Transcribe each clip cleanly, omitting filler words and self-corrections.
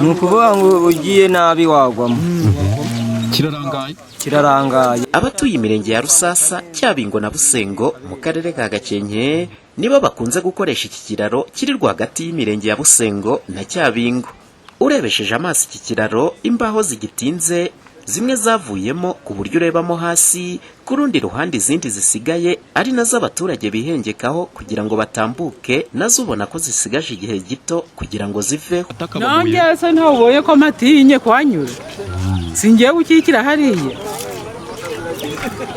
Ni ukuvuga ngo ugiye nabi wagwamo. Kirarangaye. Kirarangaye. Abatuye imirenge ya Rusasa, Cyabingo na Busengo mu karere ka Gakenke nibo bakunze gukoresha iki kiraro kiri rwagati y'imirenge ya Busengo na Cyabingo. Urebesheje amaso iki kiraro, imbaho zigitinze zimwe zavuyemo ku buryo urebamo hasi ku rundi ruhande, izindi zisigaye ari nazo abaturage bihengekaho kugira ngo batambuke, nazo ubona ko zisigaje igihe gito kugira ngo ziveho. Nanjye se ntawe ubonye ko mpatinye kuhanyura? Singiye gukikira hariya.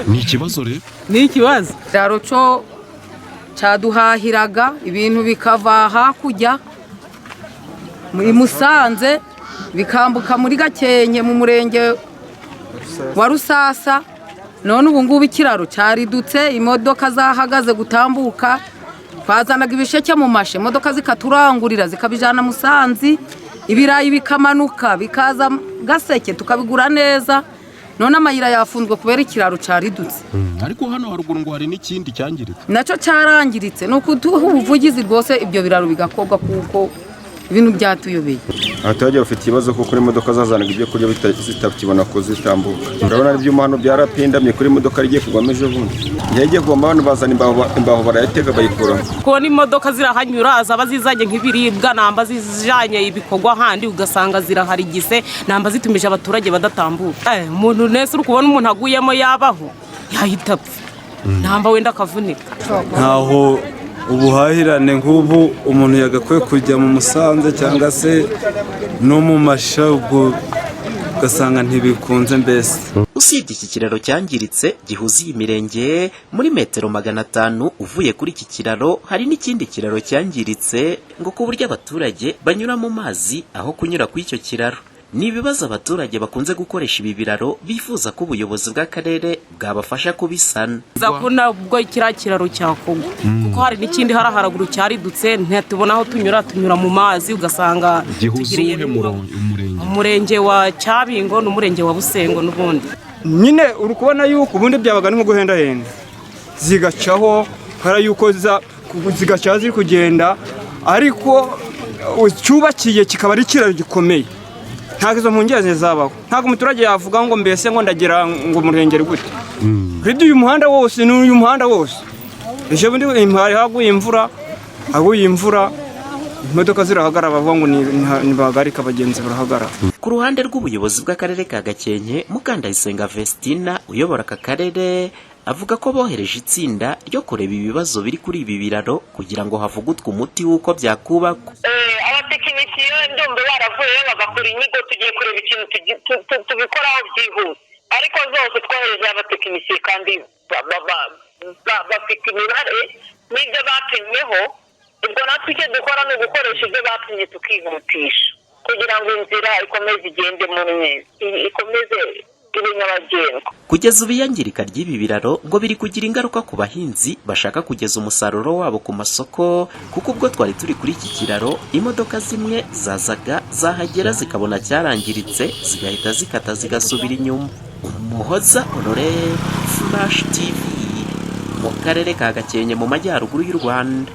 Ni ikibazo rero. Ni ikibazo. Ikiraro cyo cyaduhahiraga ibintu bikava hakurya muri Musanze, bikambuka muri Gakenke mu murenge wa Rusasa. None ubu ngubu ikiraro cyaridutse, imodoka zahagaze gutambuka. Twazanaga ibisheke mu mashe, imodoka zikaturangurira zikabijyana Musanze, ibirayi bikamanuka bikaza Gaseke tukabigura neza. None amayira yafunzwe kubera ikiraro cyaridutse. Ariko hano haruguru ngo hari n'ikindi cyangiritse. Nacyo cyarangiritse. Ni ukuduha ubuvugizi rwose, ibyo biraro bigakorwa kuko ibintu byatuyobeye. Abaturage bafite ikibazo kuko imodoka zazanaga ibyo kurya zitakibona kuzitambuka. Urabona ibyuma hano byarapindamye kuri imodoka igiye kugwamo ejo bundi. Igiye kugwamo hano, bazana imbaho, imbaho barayatega bayikuramo. Kubona imodoka zirahanyura, zaba zizanye nk'ibiribwa namba zijanye ibikorwa ahandi, ugasanga ziraharigise namba zitumije abaturage badatambuka. Umuntu nese uri kubona umuntu aguyemo yabaho? Yahita apfa namba wenda akavunika. Ntaho ubuhahirane, nk'ubu umuntu yagakwiye kujya mu Musanze cyangwa se no mu Masha, ubwo ugasanga ntibikunze mbese. Usibye iki kiraro cyangiritse gihuza iyi mirenge, muri metero 500 uvuye kuri iki kiraro hari n'ikindi kiraro cyangiritse ngo ku buryo abaturage banyura mu mazi aho kunyura kuri icyo kiraro. Ni ibibazo abaturage bakunze gukoresha ibi biraro bifuza ko ubuyobozi bw'akarere bwabafasha kubisana. Za kubona ubwo kiriya kiraro cyakogwa, kuko hari n'ikindi hari haraguru cyaridutse, ntitubona aho tunyura, tunyura mu mazi, ugasanga Gihuza tugiriye uwuhe murenge? Umurenge wa Cyabingo n'umurenge wa Busengo n'ubundi. Nyine uri kubona yuko ubundi byabaga ni nko guhendahenda, zigacaho kubera yuko zigacaho ziri kugenda, ariko cyubakiye kikaba ari ikiraro gikomeye, ntabwo izo mpungenge zabaho. Ntabwo umuturage yavuga ngo mbese ngo ndagira ngo umurengere gute. Urebye uyu muhanda wose, ni uyu muhanda wose, ejo bundi hari haguye imvura, imodoka zirahagarara, bavuga ngo nibahagarike abagenzi, barahagarara. Ku ruhande rw'ubuyobozi bw'akarere ka Gakenke, Mukandayisenga Vestina uyobora aka karere avuga ko bohereje itsinda ryo kureba ibibazo biri kuri ibi biraro kugira ngo havugutwe umuti w'uko byakubakwa. Abatekinisiye ndumva baravuyeyo bagakora inyigo. Tugiye kureba ikintu tubikoraho byihuse, ariko zose twohereje abatekinisiye kandi bafite imibare n'ibyo bapimyeho. Ubwo natwe icyo dukora ni ugukoresha ibyo bapimye, tukihutisha kugira ngo inzira ikomeze igende muri neza, ikomeze ibe nyabagendwa. Kugeza ubu iyangirika ry'ibi biraro ngo biri kugira ingaruka ku bahinzi bashaka kugeza umusaruro wabo ku masoko, kuko ubwo twari turi kuri iki kiraro imodoka zimwe zazaga zahagera zikabona cyarangiritse, zigahita zikata zigasubira inyuma. Umuhoza Honore, Flash TV, mu karere ka Gakenke mu majyaruguru y'u Rwanda.